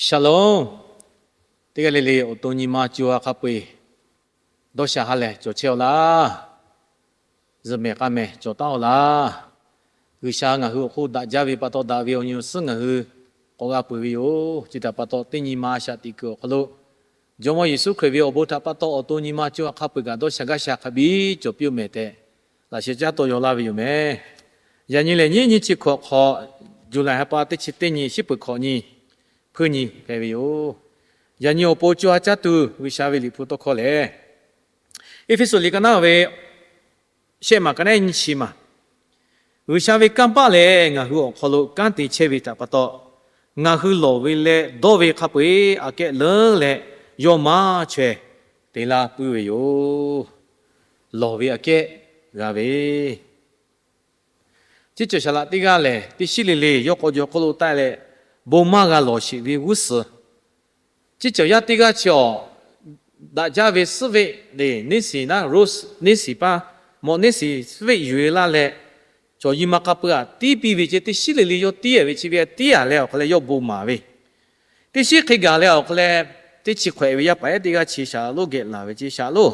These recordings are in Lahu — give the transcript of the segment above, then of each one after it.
Shalom. Teˇ g'aˇ le le awˬ to nyi ma co ha hk'a peu-eˬ dawˇ sha ha lehˬ cawˬ chehˇ-aw laˇ. Zuhꞈ mehˍ k'a mehˍ cawˬ taˉ-aw laˇ. G'uiˬsha ngaˬ hui awˬ hk'oˆ daꞈ jaˇ ve pa taw, daꞈ ve awˬ nyi awˬ suhˉ ngaˬ hui k'awꞈ g'a peuˬ ve yoˬ. Chi htaꞈ pa taw, teˇ nyi ma a shaꞈ teꞈ kuiˬ awˬ hk'aw lo Jawˇmawˇ Yeˍsuˆ Hkriꞈ ve awˬ bon htaꞈ pa taw, awˬ to nyi ma co ha hk'a peu-eˬ kaꞈ dawˇ sha gaˇ sha hk'a biˇ cawˬ piˇ-oˆ mehˍ tehꞈ, laꞈ sheh caˉ taw yaw laˇ ve yoˬ mehˍ. Yaꞈ nyi lehˬ, nyiˉ nyiˇ chi hkawꞈ hk'awꞈ, July ha pa teˇ chi teˇ nyi, shiˉ peuˬ hkawꞈ nyi, hpuiˇ nyi hpehꞈ ve yoˬ. Yaꞈ nyi awˬ pon co ha caˇ tuˬ G'uiˬsha ve Liꞈ hpu tawˇ hkawˇ lehˬ, Eˇfeˇsuꞈ liꞈ ka naˉ ve shehˆ maˬ ka naˉ nyiˇ chi maˬ, G'uiˬsha ve kanˇ paˆ lehˬ, ngaˬ hui awˬ hk'aw lo kanˉ te chehˇ ve htaꞈ pa taw, ngaˬ hui lawˬ ve leh dawˇ ve hk'a peu-eˬ aꞈ kehˉ leuˉ leh yawˇ maˇ chaweh te laˇ puiˉ ve yoˬ. Lawˬ ve aꞈ kehˉ g'a ve, chi cawˬ shaˍ laꞈ teˇ g'aˇ lehˬ, teˇ shiˉ le le yawˇ k'aw jaw hk'oˆ lo taˆ leh, bon maˇ g'a lawˬ sheˍ ve g'uˇ suhˍ, chi cawˬ yaˇ teˇ g'aˇ chi awˬ daꞈ jaˇ ve suhˉ veˆ le, neˇ siˍ naˉ ro, neˇ siˍ paˇ, mawꞈ neˇ siˍ suhˉ veˆ yuˬ-e laˇ leh, cawˬ nyi ma hk'a peu-aˬ tiˉ piˇ ve ce. Teˇ shiˉ le le yawˇ tiˉ-a ve chi ve tiˉ-a leh awˬ hk'aw leh yawˇ bon maˍ ve, teˇ shiˉ hk'e gaˬ leh awˬ hk'aw leh, teˇ chi hk'awehꞈ ve yaˇ paˍ ehˉ teˇ g'aˇ chi shaˍ laꞈ lonˉ geh laˬ ve ce. Shaˍ laꞈ lonˉ,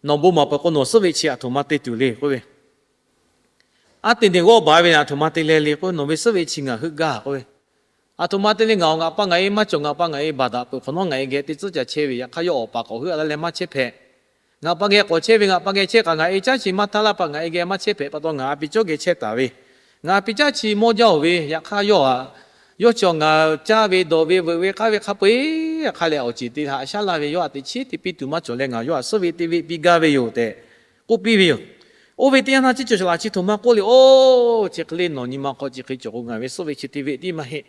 nawˬ bon maˍ peuˬ k'o, nawˬ suhˉ veˆ chi aˬ htoꞈ ma te tuˬ le k'oˆ ve, aˉ te neˬ g'awˇ baˬ ve aˬ htoꞈ ma te leh le k'oˆ ve, nawˬ ve suhˉ veˆ chi ngaˬ heuˆ gaˇ k'oˆ ve, aˬ htoꞈ ma te le, ngaˬ awˬ ngaˬ pa ngaˬ e maˇ cawˬ, ngaˬ pa ngaˬ e baˬ daꞈ peuˬ hk'awꞈ nawˉ ngaˬ e geh teˇ tcuhˉ ca chehˇ ve, yaꞈ hk'aˇ yawˇ awˬ paˍ k'awꞈ heuˆ-a laˇ leh maˇ chehˇ hpehꞈ. Ngaˬ pa geh k'awꞈ chehˇ ve, ngaˬ pa geh chehˇ kaꞈ ngaˬ e caˉ chi maˇ htaˇ laˇ pa ngaˬ e geh maˇ chehˇ hpehꞈ pa taw, ngaˬ a pi cawˇ geh chehˇ taˍ ve, ngaˬ a pi caˉ chi mawˇ jaˇ-oˬ ve, yaꞈ hk'aˇ yawˇ a, yawˇ chi awˬ ngaˬ caˇ ve dawˬ ve veuꞈ ve k'aˉ ve hk'a peu-eˬ hk'a leh awˬ ceˬ te haꞈ shaˉ laˇ ve, yawˇ a teꞈ chiˉ te piˇ tuˬ maˇ cawˬ leh, ngaˬ yawˇ a suhˉ veˆ teˇ veˆ piˇ gaˇ ve yoˬ tehꞈ k'oˆ piˇ ve yoˬ. Oˇ ve teˇ yanˇ htaˇ chi cawˬ shaˍ laꞈ chi htoꞈ ma k'oˆ le, oˇ chi hk'e le nawˬ nyi ma hk'aw chi hk'e cawˬ k'o, ngaˬ ve suhˉ veˆ chi teˇ veˆ tiˉ maˇ heˆ.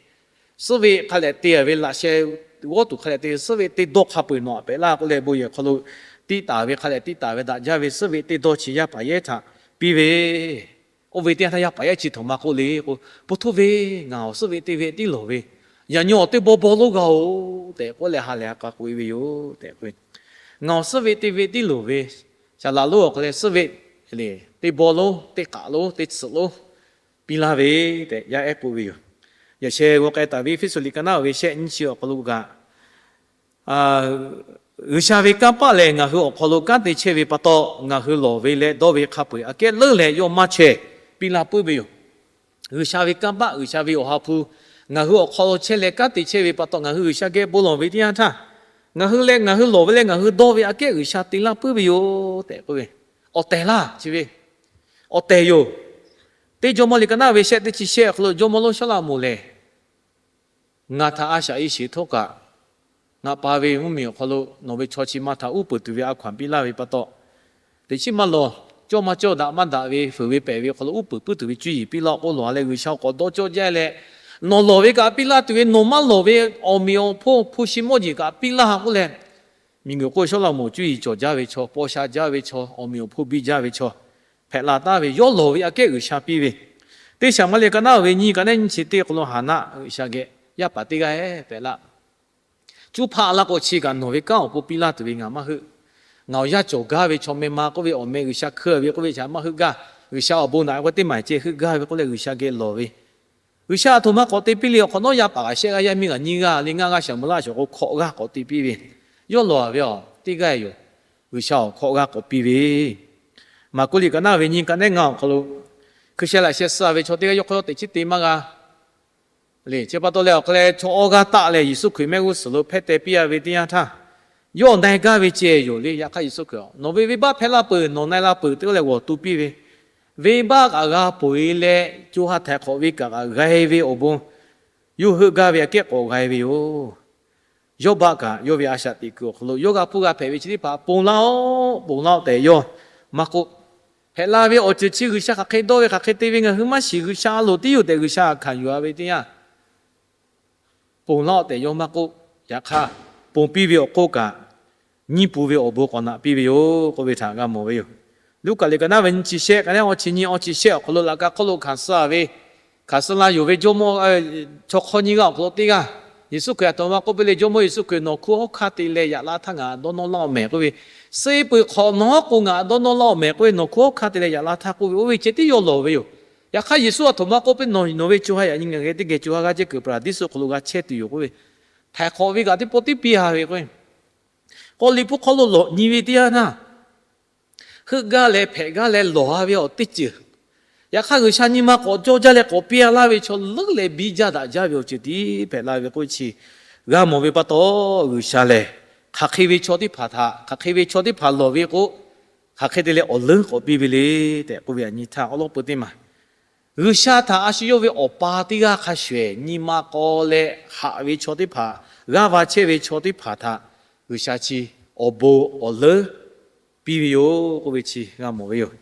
Suhˉ veˆ hk'a leh te-a ve laꞈ sheh g'awˇ tuˬ hk'a leh te, suhˉ veˆ teˇ dawˇ hk'a peu-eˬ nawˬ aꞈ pehꞈ laˇ k'oˆ leh, bon yehˬ hk'aw lo tiˇ taˍ ve hk'a leh tiˇ taˍ ve daꞈ jaˇ ve suhˉ veˆ teˇ dawˇ chi yaˇ paˍ yehˉ htaꞈ piˇ ve, oˇ ve teˇ yanˇ htaˇ yaˇ paˍ yehˉ chi htoꞈ ma k'oˆ le k'o, Bon htoˇ ve, ngaˬ awˬ suhˉ veˆ teˇ veˆ tiˉ lawˬ ve, yaꞈ nyi awˬ teˇ baw baw lonˉ g'a-oˬ tehꞈ k'oˆ leh ha lehˬ ha k'a k'oꞈ-e ve yoˬ tehꞈ k'oˆ ve. Ngaˬ awˬ suhˉ veˆ teˇ veˆ tiˉ lawˬ ve, shaˍ laꞈ lonˉ awˬ hk'aw leh suhˉ veˆ le, teˇ baw lonˉ, teˇ k'aꞈ lonˉ, teˇ tsuhꞈ lonˉ piˇ laˇ ve tehꞈ yaˇ ehˉ k'oˆ ve yoˬ. Yaꞈ sheh g'aw k'ai taˍ ve Eˇfeˇsuꞈ liꞈ ka naˉ ve shehˆ nyiˇ chi awˬ hk'aw lo kaꞈ, G'uiˬsha ve kanˇ paˆ lehˬ, ngaˬ hui awˬ hk'aw lo kanˉ te chehˇ ve pa taw, ngaˬ hui lawˬ ve leh dawˇ ve hk'a peu-eˬ aꞈ kehˉ leuˉ leh yawˇ maˇ chaweh piˇ laˇ puiˉ ve yoˬ. G'uiˬsha ve kanˇ paˆ, G'uiˬsha ve awˬ ha hpu ngaˬ hui awˬ hk'aw lo chehˇ leh kanˉ te chehˇ ve pa taw, ngaˬ hui G'uiˬsha geh bon lawˬ ve teˇ yanˇ htaˇ, ngaˬ hui leh ngaˬ hui lawˬ ve leh ngaˬ hui dawˇ ve aꞈ kehˉ G'uiˬsha te laˇ puiˉ ve yoˬ tehꞈ k'oˆ ve, awˬ tehˬ laˇ chi ve, awˬ tehˬ yoˬ. Teˇ Jawˇmawˇ liꞈ ka naˉ ve shehˆ teˇ chi shehˆ awˬ hk'aw lo Jawˇmawˇ lonˉ Sawˉlaꞈmonˍ lehˬ, ngaˬ htaꞈ a shaꞈ e sheˍ htawˇ kaꞈ, ngaˬ pa ve mvuhˇmiˬ awˬ hk'aw lo nawˬ ve chaw chi ma htaꞈ uˉ peunˍ tuˬ ve a hkaw-anˬ piˇ laˇ ve pa taw, teꞈ chiˉ maˇ lawˬ. Cawˇ maˇ cawˇ, daꞈ maˇ daꞈ ve, fuiˍ ve pehˬ ve awˬ hk'aw lo uˉ peunˍ puiˉ tuˬ ve cuˇ yiˍ piˇ laˇ k'oˆ lawˬ leh, G'uiˬsha k'awꞈ dawˇ cawˇ jaˇ leh, nawˬ lawˬ ve kaꞈ piˇ laˇ tuˬ ve, nawˬ maˇ lawˬ ve awˬ meꞈ awˬ hponˇ hpu shi mawˇ jeˬ kaꞈ piˇ laˇ k'oˆ leh, miˬguiˬ hk'oˆ Sawˉlaꞈmonˍ cuˇ yiˍ cawˬ jaˇ ve chaw, paw sha jaˇ ve chaw, awˬ meꞈ awˬ hponˇ biˇ jaˇ ve chaw hpehꞈ la taˍ ve, yawˇ lawˬ ve aꞈ kehˉ G'uiˬsha piˇ ve. Teˇ Saˍmuˍeˍlaˆ ka naˉ ve nyiˇ ka naˉ nyiˇ chi teˇ hk'aw lo Haˍnaˆ G'uiˬsha geh yaˇ paˍ teˇ g'aˇ hpehꞈ laˇ. Cuˇ hpaˆ laˇ k'o, chi kaꞈ nawˬ ve kanˉ awˬ pon piˇ laˇ tuˬ ve ngaˬ maˇ heuˆ. Ngaˬ awˬ yaˇ cawˬ gaˇ ve chaw meh ma k'oˆ ve, awˬ meh G'uiˬsha hkeu ve k'oˆ ve, chi maˇ heuˆ gaˇ. G'uiˬsha awˬ bon naꞈ k'o teˇ maˬ ceh heuˆ gaˇ ve k'oˆ leh, G'uiˬsha geh lawˬ ve. G'uiˬsha aˬ htoꞈ ma k'awꞈ te piˇ le, awˬ hk'awꞈ nawˉ yaˇ paˍ kaꞈ shehˆ g'aˇ yaˇ miˇ kaꞈ nyiˇ g'aˇ le, ngaˇ g'aˇ shaˍ meuˍ laˇ shawˍ k'o, hkawꞈ g'aˇ k'awꞈ te piˇ ve. Yawˇ lawˬ ve aꞈ teˇ g'aˇ yoˬ. G'uiˬsha awˬ hkawꞈ g'aˇ k'awꞈ piˇ ve. Maˍkuˆ liꞈ ka naˉ ve nyiˇ ka naˉ ngaˇ awˬ hk'aw lo, hkui sheh laꞈ sheh suh ve chaw teˇ g'aˇ yawˇ hk'aw yawˇ teꞈ chiˉ te maˇ g'a le. Chi pa taw leh awˬ hk'aw leh chaw awˇ g'aˇ taˆ leh Yeˍsuˆ Hkriꞈ mehˆ g'uˇ suhˍ lo hpehˇ teh piˇ-a ve teˇ yanˇ htaˇ, yawˇ na-e gaˇ ve ceh yoˬ le. Yaꞈ hk'aˇ Yeˍsuˆ Hkriꞈ, nawˬ ve venˇbaˆ hpehˇ laˇ peuˬ, nawˬ na-e la peuˬ tehꞈ k'oˆ leh g'awˬ tu piˇ ve, venˇbaˆ kaꞈ g'a peuˬ-e leh, co ha htaiˍ hk'awꞈ ve kaꞈ kaꞈ g'a-e ve awˬ bon, yawˇ heuˆ gaˇ ve aꞈ kehˉ k'awꞈ g'a-e ve yoˬ. Yawˇbaˆ kaꞈ yawˇ ve a shaꞈ teꞈ kuiˬ awˬ hk'aw lo yawˇ g'a hpuˇ g'a hpehꞈ ve chi teˇ hpaˍ ponˬ laˇ-oˆ, ponˬ laˇ-oˆ tehꞈ yawˇ maˇ k'oˆ. Hpehꞈ la ve awˬ ceuˬ chi G'uiˬsha hk'aˬ hk'e dawˇ ve, hk'aˬ hk'e te ve ngaˬ hui maˇ shiˍ. G'uiˬsha a loˍ tiˉ yoˬ tehꞈ G'uiˬsha a hkanˍ yuˬ-a ve teˇ yanˇ, ponˬ laˇ-oˆ tehꞈ yawˇ maˇ k'oˆ. Yaꞈ hk'aˇ, ponˬ piˇ ve awˬ hk'oˆ kaꞈ, nyiˇ pu ve awˬ bon k'awꞈ naꞈ piˇ ve yoˬ k'oˆ ve htaꞈ g'a mawˬ ve yoˬ. Luˉkaꞈ liꞈ ka naˉ ve nyiˇ chi shehˆ, ka naˉ awˇ chi nyiˇ awˇ chi shehˆ awˬ hk'aw lo laꞈ ka hk'oˆ lo hkanˍ suh-a ve, hkanˍ suh la yuˬ ve jawˇmawˇ chaw hk'awˇ nyiˇ g'aˇ awˬ hk'aw lo teˇ g'aˇ, Yeˍsuˆ Hkriꞈ aˬ htoꞈ ma k'oˆ piˇ le, Jawˇmawˇ Yeˍsuˆ Hkriꞈ, nawˬ hkunˉ hawˉ hkanˇ te leh yaꞈ la htaˇ ngaˬ dawˇ nawˇ laˇ-oˆ mehˍ k'oˆ ve, suh-e peuˬ hk'awꞈ nawˉ k'o ngaˬ dawˇ nawˇ laˇ-oˆ mehˍ k'oˆ ve, nawˬ hkunˉ hawˉ hkanˇ te leh yaꞈ la htaˇ k'oˆ ve, oˇ ve ceh tiˉ yawˇ lawˬ ve yoˬ. Yaꞈ hk'aˇ Yeˍsuˆ aˬ htoꞈ ma k'oˆ piˇ, Nawˬ nawˬ ve co ha yaꞈ nyi ngaˬ geh teˇ geh co ha g'aˇ cehˇ kuiˬ Paˍraˍdiˆsuˆ hk'aw lo g'a chehˇ tuˬ yoˬ k'oˆ ve, htaiˍ hk'awꞈ ve kaꞈ teˇ pawˆ tiˉ piˇ ha ve k'o, k'awꞈ Liꞈ hpu hk'aw lo lawꞈ nyi ve teˇ yanˇ htaˇ, heuˆ gaˇ leh hpehꞈ gaˇ leh lawˬ ha ve awˬ teˇ ceuˬ, yaꞈ hk'aˇ G'uiˬsha nyi ma k'awꞈ cawˇ jaˇ leh k'awꞈ piˇ laˇ ve chaw leuˉ leh biˇ jaˇ daꞈ jaˇ ve awˬ ceuˬ tiˉ hpehꞈ la ve k'oˆ chi g'a mawˬ ve pa taw, G'uiˬsha lehˬ hk'aˬ hk'e ve chaw teˇ hpaˍ htaꞈ, hk'aˬ hk'e ve chaw teˇ hpaˍ lawˬ ve k'o, hk'aˬ hk'e te leh awˬ leuˉ k'awꞈ piˇ ve le tehꞈ k'oˆ ve yaꞈ nyi htaˇ awˉ lawˉ peu teˇ maˬ G'uiˬsha htaꞈ a shu yawˇ ve awˬ pa teˇ g'aˇ hk'a shuˍ ehˍ nyi ma k'aw leh haꞈ ve chaw teˇ hpaˍ, g'aˇ va chehˇ ve chaw teˇ hpaˍ htaꞈ G'uiˬsha chi awˬ bon awˬ leuˉ piˇ ve yoˬ k'oˆ ve chi g'a mawˬ ve yoˬ.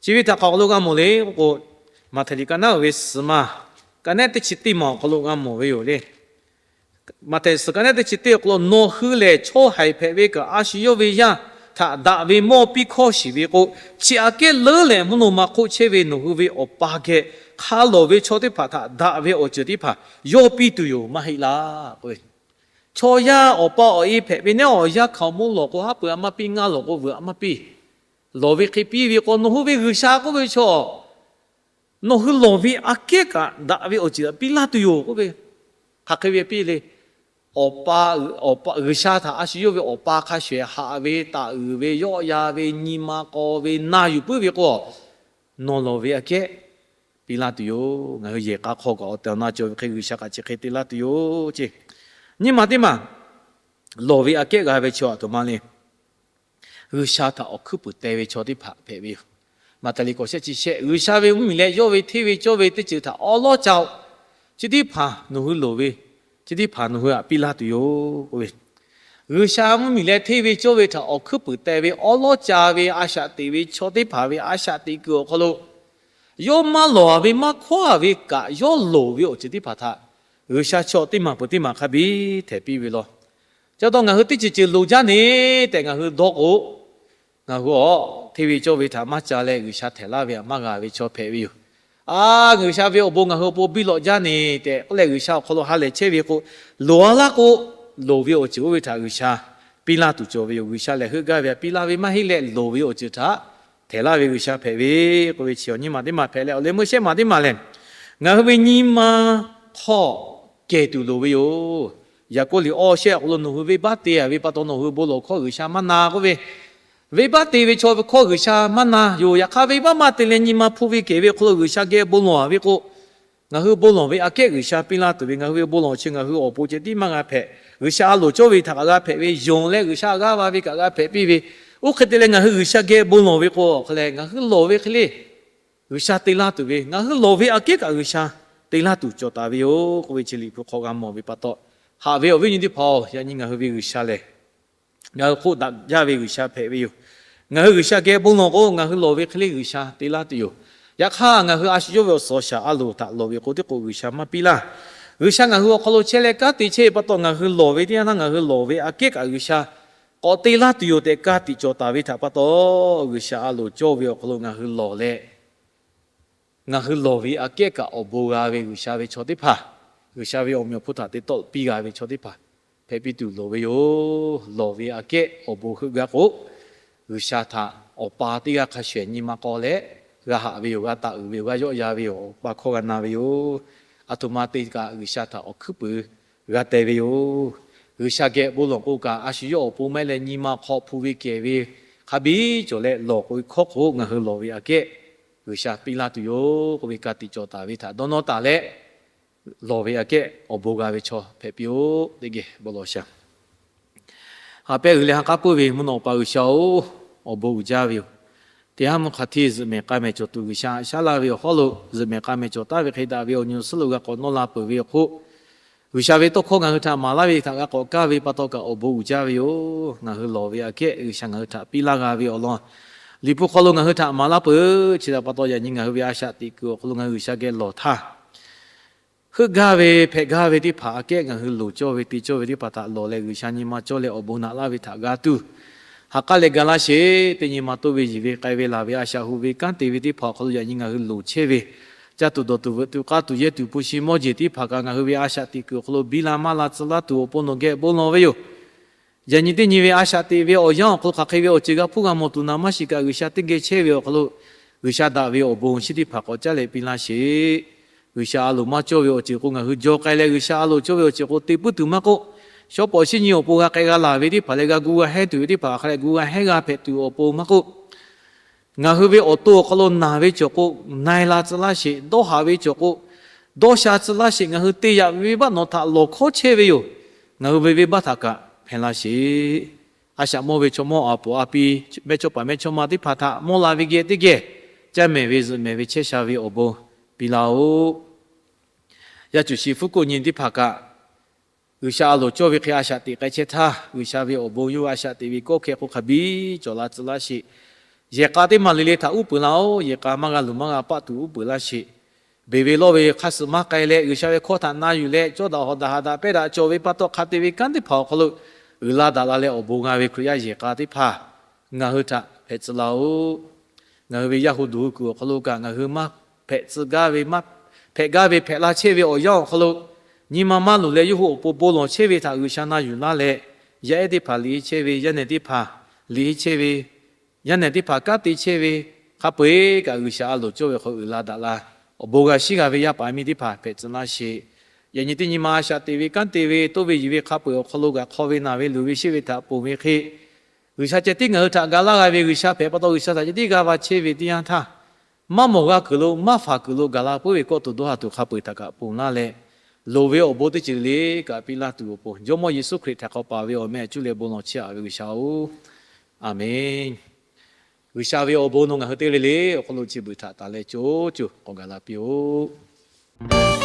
Chi ve htaꞈ hk'aˬ hk'aw lo g'a mawˬ le k'oˆ k'o, Maꞈhtehˍ liꞈ ka naˉ uiˍ ve suhˍ ma, ka nehˉ teˇ chi teˇ maˬ awˬ hk'aw lo g'a mawˬ ve yoˬ le. Maꞈhtehˍ suhˍ ka nehˉ teˇ chi teˇ awˬ hk'aw lo, Nawˬ hui lehˬ chaw haiˬ hpehꞈ ve kaꞈ a shu yawˇ ve yaˇ htaꞈ daꞈ ve mawˇ piˇ hkawˇ shiˍ ve k'o, chi aꞈ kehˉ leuˉ leh mvuhˇ naw ma hk'oˆ chehˇ ve nawˬ hui ve awˬ pa geh hk'a lawˬ ve chaw teˇ hpaˍ htaꞈ daꞈ ve awˬ ceuˬ teˇ hpaˍ yawˇ piˇ tuˬ yoˬ maˇ heˆ laˇ k'oˆ ve. Chaw yaˇ awˬ pa awˬ e hpehꞈ ve nehˉ awˬ yanˇ hkaoˍmonˇ lawˬ k'o, haˉ pui a maˇ piˇ, ngaˇ lawˬ k'o vuiˬ a maˇ piˇ, lawˬ ve hk'e piˇ ve k'o, nawˬ hui ve G'uiˬsha k'oˆ ve chaw nawˬ hui lawˬ ve aꞈ kehˉ kaꞈ daꞈ ve awˬ ceuˬ piˇ laˇ tuˬ yoˬ k'oˆ ve. Hk'aˬ hk'e ve piˇ le. Awˬ pa, G'uiˬsha htaꞈ a shu yawˇ ve awˬ pa hk'a shuˍ ehˍ haꞈ ve, taˍ uiˍ ve, yawˆ yan ve, nyi ma k'aw ve, na yuˬ puiˉ ve k'o, nawˬ lawˬ ve aꞈ kehˉ piˇ laˇ tuˬ yoˬ. Ngaˬ hui yehˬ k'a hk'aw kaꞈ awˬ tehˬ awˬ na cawˬ ve hk'e G'uiˬsha kaꞈ chi hk'e te laˇ tuˬ yoˬ ceˇ. Nyi ma teˇ maˬ lawˬ ve aꞈ kehˉ g'a ve chaw aˬ htoꞈ ma le. G'uiˬsha htaꞈ awˬ hkuiˉ puiˍ teh ve chaw teˇ hpaˍ hpehꞈ ve yoˬ. Maꞈhtehˍ liꞈ k'awꞈ shehˆ chi shehˆ, G'uiˬsha ve mvuhˇmiˬ leh yawˇ ve hteˇ ve cawˇ ve teˇ ceuˬ htaꞈ awˉ lawˉ ca-oˬ. Chi teˇ hpaˍ nawˬ hui loˍ ve, chi teˇ hpaˍ nawˬ hui htaꞈ piˇ laˇ tuˬ yoˬ k'oˆ ve. G'uiˬsha mvuhˇmiˬ leh hteˇ ve cawˇ ve htaꞈ awˬ hkuiˉ puiˍ teh ve awˉ lawˉ ca ve a shaꞈ teꞈ ve chaw teˇ hpaˍ ve a shaꞈ teꞈ kuiˬ awˬ hk'aw lo, yawˇ maˇ lawˬ ve maˇ hkawˉ a ve kaꞈ yawˇ loˍ ve awˬ ceuˬ teˇ hpaˍ htaꞈ G'uiˬsha chaw teˇ maˬ peuˬ teˇ maˬ hk'a biˇ htehꞈ piˇ ve law. Chi pa taw ngaˬ hui teˇ ceuˬ ceuˬ loˍ jaˇ ne tehꞈ ngaˬ hui dawˇ k'o, ngaˬ hui awˬ hteˇ ve cawˇ ve htaꞈ maˇ ca leh G'uiˬsha htehꞈ laˇ ve htaꞈ maˇ g'a ve chaw hpehꞈ ve yoˬ. A, G'uiˬsha ve awˬ bon ngaˬ hui awˬ pon biˇ lawꞈ jaˇ ne tehꞈ k'oˆ leh G'uiˬsha awˬ hk'aw lo ha lehˬ chehˇ ve k'o, loˍ a laˇ k'o, loˍ ve awˬ ceuˬ oˇ ve htaꞈ G'uiˬsha piˇ laˇ tuˬ cawˬ ve yoˬ. G'uiˬsha lehˬ heuˆ gaˇ ve htaꞈ piˇ laˇ ve maˇ heˆ leh loˍ ve awˬ ceuˬ htaꞈ htehꞈ laˇ ve G'uiˬsha hpehꞈ ve k'oˆ ve chi awˬ nyi maˬ teˇ maˬ hpehꞈ leh, awˬ leh meuˇ shehˆ maˬ teˇ maˬ lehˬ, ngaˬ hui ve nyi ma hk'aw kehˬ tuˬ loˍ ve yoˬ. Yaˍkoˆ liꞈ awˇ shehˆ awˬ hk'aw lo nawˬ hui venˇbaˆ te a ve pa taw nawˬ hui bon lawˬ hkawˇ G'uiˬsha maˇ na k'oˆ ve, venˇbaˆ te ve chaw ve hkawˇ G'uiˬsha maˇ na yoˬ. Yaꞈ hk'aˇ venˇbaˆ maˇ te leh nyi ma hpu ve kehˬ ve awˬ hk'aw lo G'uiˬsha geh bon lawˬ a ve k'o, ngaˬ hui bon lawˬ ve aꞈ kehˉ G'uiˬsha piˇ laˇ tuˬ ve, ngaˬ hui ve bon lawˬ chi ngaˬ hui awˬ pon ceh tiˉ maˇ g'a hpehꞈ. G'uiˬsha a loˍ cawˇ ve htaꞈ kaꞈ g'a hpehꞈ ve, yonˍ leh G'uiˬsha g'aˇ va ve kaꞈ g'a hpehꞈ piˇ ve. Oˇ hk'e te leh ngaˬ hui G'uiˬsha geh bon lawˬ ve k'o, hk'e leh ngaˬ hui lawˬ ve hk'e le G'uiˬsha te laˇ tuˬ ve, ngaˬ hui lawˬ ve aꞈ kehˉ kaꞈ G'uiˬsha te laˇ tuˬ cawˬ taˍ ve yoˬ k'oˆ ve chi Liꞈ hpu hk'aw g'a mawˬ ve pa taw, haꞈ ve awˬ viˉ awˬ nyi teˇ hpaˍ-oˬ, yaꞈ nyi ngaˬ hui ve G'uiˬsha lehˬ ngaˬ hui hk'oˆ daꞈ jaˇ ve G'uiˬsha hpehꞈ ve yoˬ. Ngaˬ hui G'uiˬsha geh bon lawˬ k'o, ngaˬ hui lawˬ ve hk'e le G'uiˬsha te laˇ tuˬ yoˬ. Yaꞈ hk'aˇ ngaˬ hui a shu yawˇ ve awˬ suhˍ awˬ shaˍ a loˍ htaꞈ lawˬ ve k'o, teˇ k'o G'uiˬsha maˇ piˇ laˇ. G'uiˬsha ngaˬ hui awˬ hk'aw lo chehˇ leh kanˉ te chehˇ ve pa taw, ngaˬ hui lawˬ ve teˇ yanˇ htaˇ ngaˬ hui lawˬ ve aꞈ kehˉ kaꞈ G'uiˬsha k'awꞈ te laˇ tuˬ yoˬ tehꞈ ka tiꞈ cawˬ taˍ ve htaꞈ pa taw, G'uiˬsha a loˍ cawˇ ve awˬ hk'aw lo ngaˬ hui lawˬ leh, ngaˬ hui lawˬ ve aꞈ kehˉ kaꞈ awˬ bon g'a ve G'uiˬsha ve chaw teˇ hpaˍ, G'uiˬsha ve awˬ meꞈ awˬ hponˇ htaꞈ te tawˆ piˇ g'a ve chaw teˇ hpaˍ hpehꞈ piˇ tuˬ loˍ ve yoˬ. Lawˬ ve aꞈ kehˉ awˬ bon heuˆ gaˇ k'o, G'uiˬsha htaꞈ awˬ pa teˇ g'aˇ hk'a shuˍ ehˍ nyi ma k'aw leh g'a haꞈ ve yoˬ, g'a taˍ uiˍ ve yoˬ, g'a yawˆ yan ve yoˬ, awˬ pa hkawˇ g'a na ve yoˬ. Aˬ htoꞈ ma te kaꞈ G'uiˬsha htaꞈ awˬ hkuiˉ puiˍ g'a teh ve yoˬ. G'uiˬsha geh bon lawˬ k'o kaꞈ, a shu yawˇ awˬ pon maˇ heˆ leh nyi ma hk'aw hpu ve kehˬ ve hk'a biˇ cawˬ leh lawˬ k'oꞈ e hkawˇ k'o, ngaˬ hui lawˬ ve aꞈ kehˉ G'uiˬsha piˇ laˇ tuˬ yoˬ k'oˆ ve ka tiꞈ cawˬ taˍ ve htaꞈ dawˇ nawˇ taˍ leh, lawˬ ve aꞈ kehˉ awˬ bon g'a ve chaw hpehꞈ piˇ-oˆ. Teˇ geh bon lawˬ shaˍ. Ha pehˇ g'uiˬ leh ha k'aˉ puiˉ ve mvuhˇ naw awˬ pa G'uiˬsha oˬ, awˬ bon uiˍ jaˇ ve yoˬ. Teˇ haˉ mvuhˇ hk'a hteˇ zuhꞈ mehˍ k'a mehˍ cawˬ tuˬ G'uiˬsha haꞈ shaˉ laˇ ve awˬ hawˉ lo, zuhꞈ mehˍ k'a mehˍ cawˬ taˍ ve hk'e daꞈ ve awˬ nyi awˬ suhˉ lo g'a k'awꞈ nawˇ la peuˬ ve awˬ hk'oˆ, G'uiˬsha ve tawˇ hkawˇ ngaˬ hui htaꞈ maˍ laˇ ve htaꞈ g'a k'awꞈ kaˇ ve pa taw kaꞈ awˬ bon uiˍ jaˇ ve yoˬ. Ngaˬ hui lawˬ ve aꞈ kehˉ G'uiˬsha ngaˬ hui htaꞈ piˇ laˇ g'a ve awˬ lawn, Liꞈ hpu hk'aw lo ngaˬ hui htaꞈ maˍ laˇ peuˬ. Chi htaꞈ pa taw yaꞈ nyi ngaˬ hui ve a shaꞈ teꞈ kuiˬ awˬ hk'aw lo ngaˬ hui G'uiˬsha geh lawˬ htaˇ, heuˆ gaˇ ve hpehꞈ gaˇ ve teˇ hpaˍ aꞈ kehˉ ngaˬ hui loˍ cawˇ ve te cawˇ ve teˇ hpaˍ htaꞈ lawˬ leh G'uiˬsha nyi ma cawˇ leh awˬ bon naꞈ laˇ ve htaꞈ g'a tuˬ, ha k'aˉ leh ga laˇ sheˍ. Teˇ nyi ma toˇ ve yiˬ ve k'ai ve laˬ ve a shaꞈ hu ve kanˉ te ve teˇ hpaˍ awˬ hk'aw lo yaꞈ nyi ngaˬ hui loˍ chehˇ ve, caˇ tuˬ dawˬ tuˬ veuꞈ tuˬ k'aˇ tuˬ yehˇ tuˬ hpu shi mawˇ jeˬ teˇ hpaˍ kaꞈ ngaˬ hui ve a shaꞈ teꞈ kuiˬ awˬ hk'aw lo biˇ la maˇ la tcuh laˇ tuˬ awˬ pon nawˬ geh bon lawˬ ve yoˬ. Yaꞈ nyi teˇ nyi ve a shaꞈ teꞈ ve awˬ yanˇ awˬ hk'aw lo hk'aˬ hk'e ve awˬ ceuˬ g'a hpuˇ g'a mawˬ tuˬ naˍ maˇ shiˍ kaꞈ, G'uiˬsha teˇ geh chehˇ ve awˬ hk'aw lo G'uiˬsha daꞈ ve awˬ bon chi teˇ hpaˍ k'awꞈ caˉ leh piˇ laˇ sheˍ. G'uiˬsha a loˍ maˇ cawˇ ve awˬ ceuˬ k'o, ngaˬ hui jaw k'ai leh G'uiˬsha a loˍ cawˇ ve awˬ ceuˬ k'o te puiˉ tuˬ maˇ k'oˆ, shawˉ pawˍ shinˉ nyi awˬ pon g'a k'ai g'a laˬ ve teˇ hpaˍ leh g'a gu g'a hehnˇ tuˬ ve teˇ hpaˍ hk'a leh gu g'a hehnˇ g'a hpehꞈ tuˬ awˬ pon maˇ k'oˆ, ngaˬ hui ve awˬ to awˬ hk'aw lo naˬ ve cawˬ k'o, na e la tcuh laˇ sheˍ. Dawˇ haˍ ve cawˬ k'o, dawˇ sha tcuh laˇ sheˍ. Ngaˬ hui te yaꞈ ve venˇbaˆ nawˬ htaꞈ lawˬ hkawˉ chehˇ ve yoˬ. Ngaˬ hui ve venˇbaˆ htaꞈ kaꞈ hpehꞈ laˇ sheˍ. A shaꞈ mawˇ ve chaw mawˇ a poˍ a pi, mehˇchawˇpaˍ mehˇchawˇma teˇ hpaˍ htaꞈ mawˇ la ve geh teˇ geh, caˇ mehˍ ve zuhꞈ mehˍ ve chehˇ sha ve awˬ bon piˇ laˇ-oˆ. Yaˇ cuˬ shi hpu koˆ nyi teˇ hpaˍ kaꞈ, G'uiˬsha a loˍ cawˇ ve hk'e a shaꞈ teꞈ k'ai chehˇ htaˇ, G'uiˬsha ve awˬ bon yawˇ hui a shaꞈ teꞈ ve kawˆ hkeh hk'oˆ hk'a biˇ cawˬ la tcuh laˇ sheˍ. Yehˬ k'a teˇ maˬ le le htaꞈ uˉ peunˍ laˇ-oˆ. Yehˬ k'a maˇ g'a luˬ maˇ g'a paˆ tuˬ uˉ peunˍ laˇ sheˍ. Beˬ ve lawˇ ve hk'a suh maˇ k'ai leh, G'uiˬsha ve hkawˇ htaꞈ na yuˬ leh, cawˇ daꞈ hawˍ daꞈ haꞈ daꞈ pehˇ daꞈ cawˬ ve pa taw, hk'a te ve kanˉ teˇ hpaˍ awˬ hk'aw lo uiˍ la daꞈ la leh awˬ bon g'a ve Hkriꞈ yaˇ yehˬ k'a teˇ hpaˍ ngaˬ hui htaꞈ hpehꞈ tcuh laˇ-oˆ. Ngaˬ hui ve yaˇ hu duˬ hui kuiˬ awˬ hk'aw lo kaꞈ ngaˬ hui maˇ hpehꞈ tcuh gaˇ ve, maˇ hpehꞈ gaˇ ve hpehꞈ la chehˇ ve awˬ yanˇ awˬ hk'aw lo, nyi ma maˇ luˬ leh yawˇ hui awˬ pon bon lawˬ chehˇ ve htaꞈ G'uiˬsha na yuˬ laˇ leh, yaˇ ehˉ teˇ hpaˍ liꞈ henˇ chehˇ ve, yaˇ nehˬ teˇ hpaˍ liꞈ henˇ chehˇ ve, yaˇ nehˬ teˇ hpaˍ kanˉ te chehˇ ve, hk'a peu-eˬ kaꞈ G'uiˬsha a loˍ cawˇ ve hk'aw uiˍ la daꞈ la, awˬ bon g'a shiˉ g'a ve yaˇ paˍ miˇ teˇ hpaˍ hpehꞈ tcuh laˇ sheˍ. Yaꞈ nyi teˇ nyi ma a shaꞈ teꞈ ve kanˉ te ve, toˇ ve yuˬ ve hk'a peu-eˬ awˬ hk'aw lo kaꞈ hk'aw ve naˬ ve luˬ ve sheˆ ve htaꞈ ponˬ ve hk'e, G'uiˬsha ceh tiˉ ngaˬ hui htaꞈ ga laˇ g'a ve, G'uiˬsha hpehꞈ pa taw G'uiˬsha htaꞈ ceh tiˉ g'a va chehˇ ve teˇ yanˇ htaˇ, maˇ mawˬ g'a kuiˬ lo maˇ faˍ kuiˬ lo gaˬ la puiˉ ve kawˆ tuˬ dawˇ ha tuˬ hk'a peu-eˬ htaꞈ kaꞈ ponˬ laˇ leh, loˍ ve awˬ bon teˇ ceuˬ le le kaꞈ piˇ laˇ tuˬ awˬ pon, Jawˇmawˇ Yeˍsuˆ Hkriꞈ htaꞈ hk'aw paˍ ve awˬ meh htaꞈ cuˇ leh bon lawˬ chehˇ-a ve G'uiˬsha-oˬ, Aˍmenˇ. G'uiˬsha ve awˬ bon nawˬ ngaˬ hui teˇ g'aˇ le le awˬ hk'aw lo chi beuꞈ htaꞈ tanˬ leh co co k'awꞈ gaˬ la piˇ-oˆ.